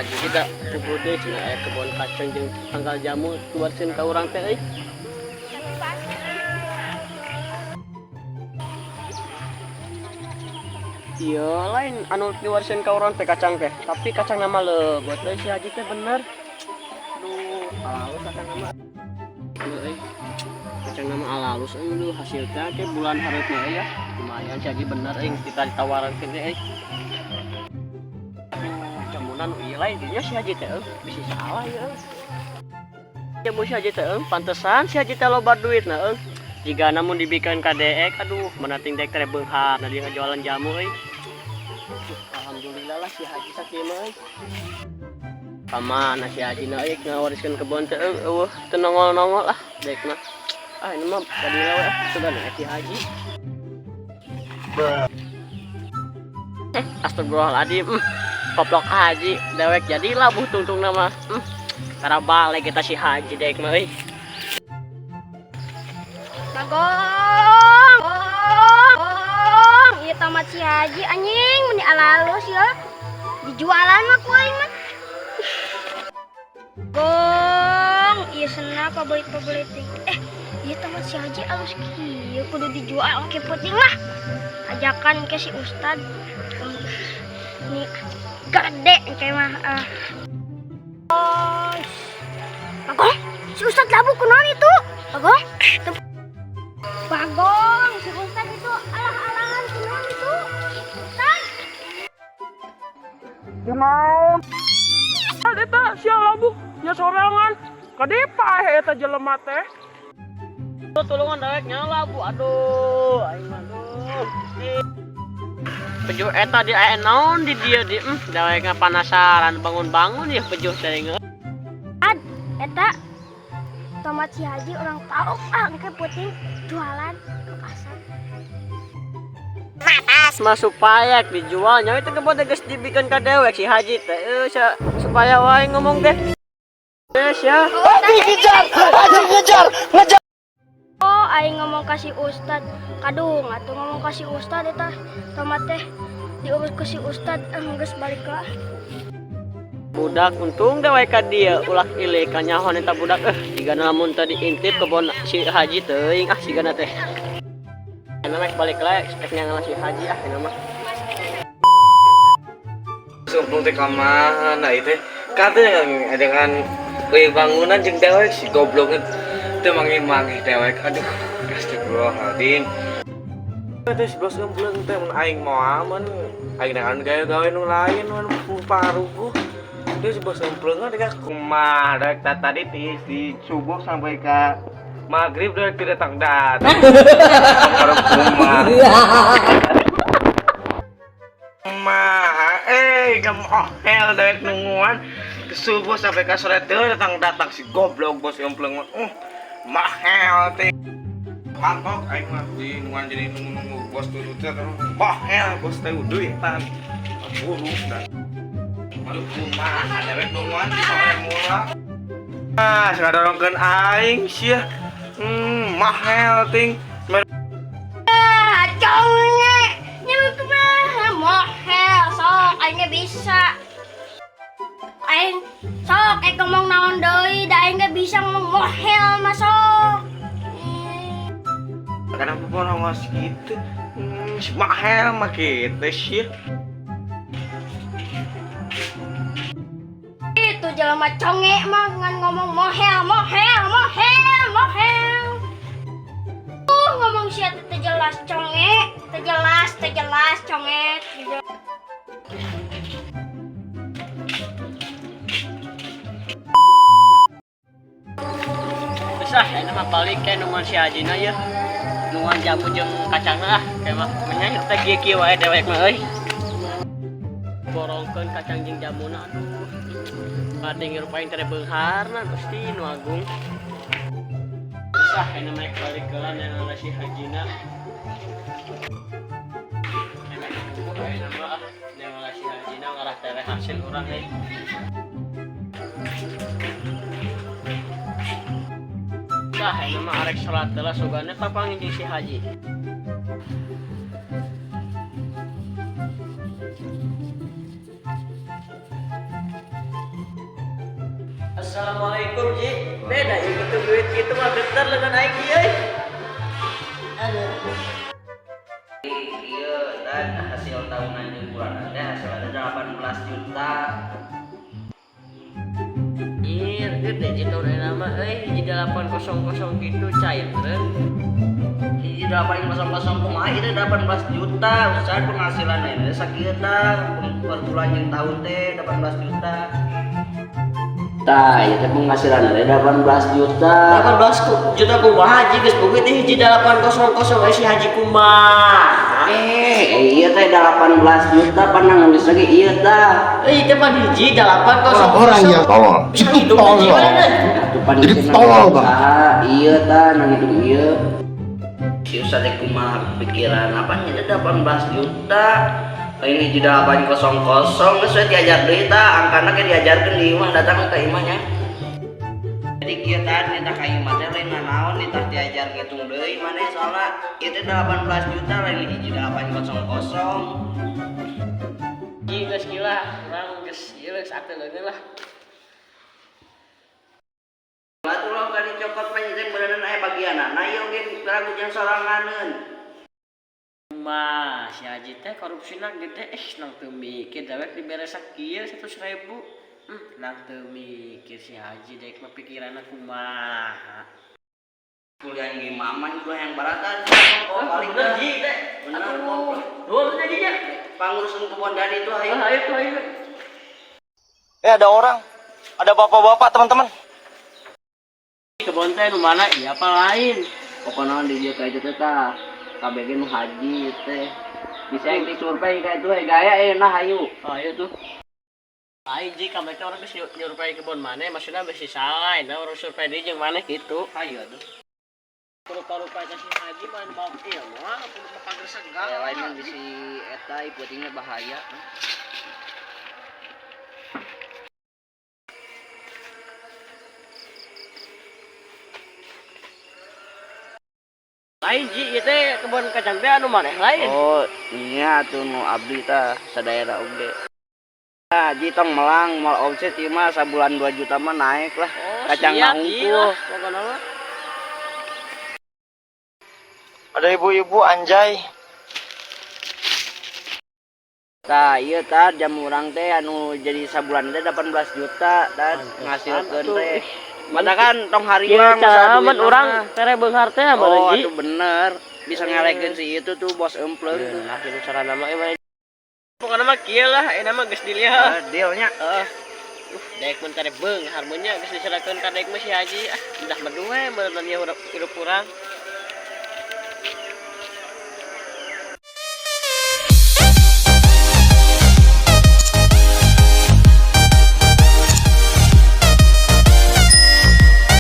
Haji kita puguh deui cenah aya kebon kacang jeung tangkal jamu tuarkeun ka urang teh euy. Iya lain anu diwariskeun ka urang teh kacang teh, tapi kacang nama leubet euy, si Haji teh bener. Aduh, alalus kacang nama. Aduh euy. Kacang nama alalus euy, lu hasil teh ke bulan hareupna euy ya. Lumayan si Haji bener euy kita ditawarkeun teh euy. Jamunan nu ieu lain dinya si Haji teh euy, bisi salah ieu euy. Jamu si Haji teh euy, pantesan si Haji teh loba duitna euy. Jika namun dibikin KDX, aduh, menating dek tere beunghar, nah dia jualan jamu euy. Alhamdulillah lah si Haji sakieu mah euy. Kamana si Haji na euy ngawariskeun kebon teh euy, eueuh teu nongol-nongol ah dek mah. Ah ini mah tadi we ah sugan si Haji. Astagfirullahaladzim. Koplok Haji dewek jadi labuh tungtung nama. Karena balik kita si Haji dek mah euy. Bagong, gong, ieu tomat si Haji anjing meni alalus ya. Dijualan mah ku aing mah. Gong, ieu sena pabelit-pabelit teh. Ieu tomat si Haji alus kieu kudu dijual oke penting lah. Ajakan ke si Ustad. Ini gede kayak mah. Ah. Bagong, si Ustad labu kunaon itu? Bagong, Bagong, si Ustad itu alah-alahan kunaon itu? Ustad. Kunaon? Eta sia labu nya sorangan. Kadipa eta jelema teh. Tulungan dewek nya labu aduh, aing mah aduh. Pejuh eta di aya naon di dieu di dewek penasaran bangun-bangun ya pejuh teh. Ad, eta tomat si Haji orang tahu ah engke puting jualan ke pasar. Mas mah supaya dijualnya itu kebon teh geus dibikin ka dewek si Haji teh supaya wae ngomong teh. Sia. Haji ngejar, Haji ngejar, ngejar. Oh, aing ngomong ka si Ustad. Kadung atuh ngomong ka si Ustad eta tomat teh diurus ke si Ustad geus balik lah. Budak untung dewek ka dieu ulah ilik kanyahon eta budak jigana lamun tadi intip kebon si Haji teuing ah sigana teh. Enak mah balik lah, rek nyangan si Haji ah enak mah. Sumpung teh ka mana ieu teh? Katanya dengan euy bangunan jeung dewek si goblok teu manggih-manggih dewek. Aduh, astagfirullahaladzim. Teh si bos ngebleng teh mun aing moal mun aing dengan gawe-gawe nu lain mun paruguh. Teh si bos ngebleng teh kumaha dewek tadi ti di subuh sampai ka maghrib dewek tidak datang datang. Kumaha. Kumaha gemohel dewek nungguan subuh sampai ka sore teu datang-datang si goblok bos ngebleng. Mahel teh. Mantap aing mah di nungguan jadi nunggu-nunggu bos tuh teh mahel bos teh duitan. Buruk dan aduh kumaha dewek nungguan di sore mula. Ah, sadorongkeun aing sia. Mahel ting. Ah, conge. Nya kumaha mohel sok aing ge bisa. Aing sok aing ngomong naon deui da aing ge bisa ngomong mohel mah sok. Kenapa pun ngomong gitu? Si mahel mah gitu sih. Itu jelema conge mah ngan ngomong mohel, mohel, mohel, mohel. Ngomong sia teh jelas conge, teu jelas, teu jelas conge. Geus ah, ini mah balik ke nungguan si Hajina ya. Nungguan jamu jeung kacangna ah, kayak mah menyanyi teh kieu-kieu wae dewek mah euy. Borongkeun kacang jeung jamuna aduh. Bade ngirup aing teh beungharna Gusti nu agung. Geus ah, ini mah balik heula neangan si Hajina. Ini mah ah, neangan si Hajina ngarah tereh hasil urang euy. Dah, ini mah arek salat heula sugane papanggih jeung si Haji. Assalamualaikum, Ji. Beda ieu gitu duit kitu mah geter lengan aing ieu euy. Aduh. Iya, dan hasil tahunan di bulan teh hasil ada 18 juta. Anjir, gede ji tahun ayeuna mah euy, hiji 800 gitu cair teh. Hiji 800 kumaha itu 18 juta, usaha penghasilan ini sakieu tah per bulan jeung tahun teh 18 juta. Tah, ieu teh penghasilan teh 18 juta. 18 juta kumaha ji geus boga teh hiji 800 euy si haji kumaha. Eh, iya teh 18 juta panang nulis lagi iya tah. Euy, teh mah hiji 800. Orang yang tolol Bisa itu hitung teh, tolol. mana? Atuh pan Jadi ieu tolol, Bang. usaha, iya tah nang hitung ieu. Si Ustaz teh kumaha pikiran apa nya 18 juta. Lain hiji 800 geus we diajar deui tah, angkana ge diajarkeun di imah datang ka imahnya. Jadi kieu tah nita ka imah teh lain nanaon nita diajar ngitung deui maneh soalna ieu teh 18 juta lain hiji 800. Ji geus gila, urang geus ieu geus atuh leungeun lah. Batu lo kan dicokot panjang beneran aya bagianana ieu oge ragu jeung soranganeun. Mah, si Haji teh korupsina gede, eh nang teu mikir dewek dibere sakieu 100.000. Nang teu mikir si Haji dek mah pikiranna kumaha. Kuliah yang mama juga yang baratan. Oh, paling Bener Ji teh. Bener. Aduh, nuhun teh jadinya. Pangurusan kebon dari itu ayo. Ah, ayo tuh ayo. Eh, ada orang. Ada bapak-bapak, teman-teman. Kebon teh nu mana ieu apa lain? Pokoknya di dia kayak itu teh KBG nu haji teh. Bisa yang disurvei kayak itu gaya nah ayo. Oh, ayo tuh. Lain Ji, kamari teh urang geus nyurvei kebon mana, maksudna bisi salah, nah urang survei deui jeung maneh gitu. Ayo tuh. Rupa-rupa teh si Haji mah mau ieu mah kudu makan segala. Ya lain yang bisi eta iputingnya bahaya. Lain Ji, ieu teh kebon kacang teh anu maneh lain. Oh, iya tuh nu abdi tah sadaerah oge. Nah, ji tong melang mal omset ieu mah sabulan 2 juta mah naik lah. Oh, Kacang siap, mah Ji hungkul. lah, pokona mah. Ada ibu-ibu anjay. Tah, ieu tah jam urang teh anu jadi sabulan teh 18 juta dan ngasilkeun teh. Mata kan tong Ieu hariwang cara aman urang tere beunghar teh Oh, mah Ji. atuh bener. Bisa ngalekeun si itu tuh bos empleung tuh. Nah, kitu cara nama ieu mah. Pokona mah kieu lah, euna mah geus dilihat. Eh, dealnya. Heeh. Daek mun tere beunghar mun nya geus diserahkeun ka daek mah si Haji. Ah, udah mah we meureun ieu hirup urang.